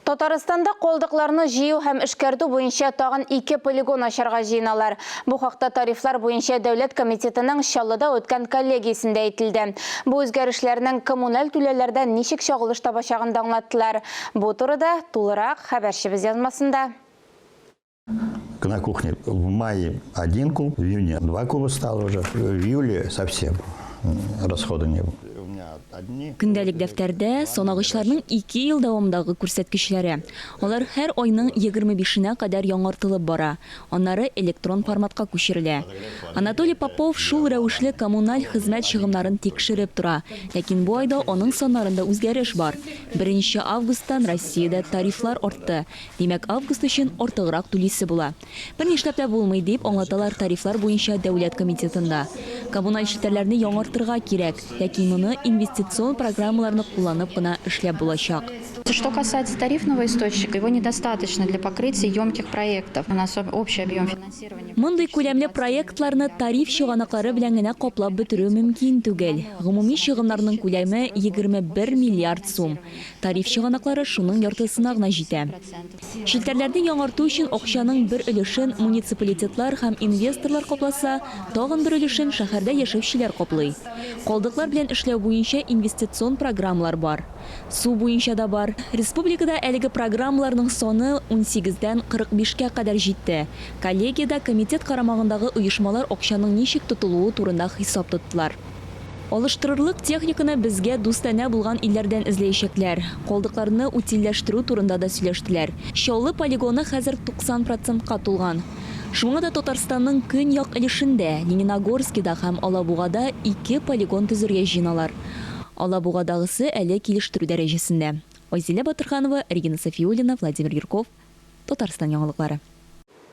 Татарстанда калдыкларны җыю һәм эшкәртү буенча тагын ике полигон ачарга җыеналар. Бу хакта Тарифлар буенча дәүләт комитетының Чаллыда үткән коллегиясендә әйтелде. Бу үзгәрешләрнең коммуналь түләүләрдә ничек чагылыш табачагын да аңлаттылар. Бу турыда тулырак хәбәрчебез язмасында. На кухне в мае один куб, в июне два куба стало уже, в июле совсем расхода не было. Көндәлек дәфтәрдә санагычларның ике ел дәвамындагы күрсәткечләре. Алар һәр айның 25-енә кадәр яңартылып бара, аннары электрон форматка күчерелә. Анатолий Попов шул рәвешле коммуналь хезмәт чыгымнарын тикшереп тора. Ләкин бу айда аның саннарында үзгәреш бар. Беренче августтан Россиядә тарифлар артты. Димәк, август өчен артыграк түлисе була. Бернишләп тә булмый, дип аңлаталар тарифлар буенча дәүләт комитетында. Коммуналь челтәрләрне яңартырга кирәк, ләкин моны инвестицион программаларны кулланып кына эшләп булачак. Что касается тарифного источника, его недостаточно для покрытия емких проектов. У нас общий объем финансирования. Мондый күләмле проектларны тариф чыганаклары белән генә каплап бетерү мөмкин түгел. Гомуми чыгымнарның күләме 21 миллиард сум. Тариф чыганаклары шуның яртысына гына җитә. Челтәрләрне яңарту өчен акчаның бер өлешен муниципалитетлар һәм инвесторлар капласа, тагын бер өлешен шәһәрдә яшәүчеләр каплый. Калдыклар белән эшләү буенча инвестицион программалар бар. Су буенча да бар. Республикада әлеге программаларның саны унсигездән 45 кә кадәр җитте. Коллегиядә комитет карамагындагы оешмалар акчаның ничек тотылуы турында хисап тоттылар. Алыштырырлык техниканы безгә дустанә булган илләрдән эзләячәкләр. Калдыкларны утильләштерү турында да сөйләштеләр. Чаллы полигоны хәзер 90 процентка тулган. Шуңа да Татарстанның көньяк өлешендә, Лениногорскида һәм Алабугада ике полигон төзергә җыеналар. Алабугадагысы әле килештерү дәрәҗәсендә. Айзилә Батырханова, Регина Сафиуллина, Владимир Юрков, Татарстан яңалыклары.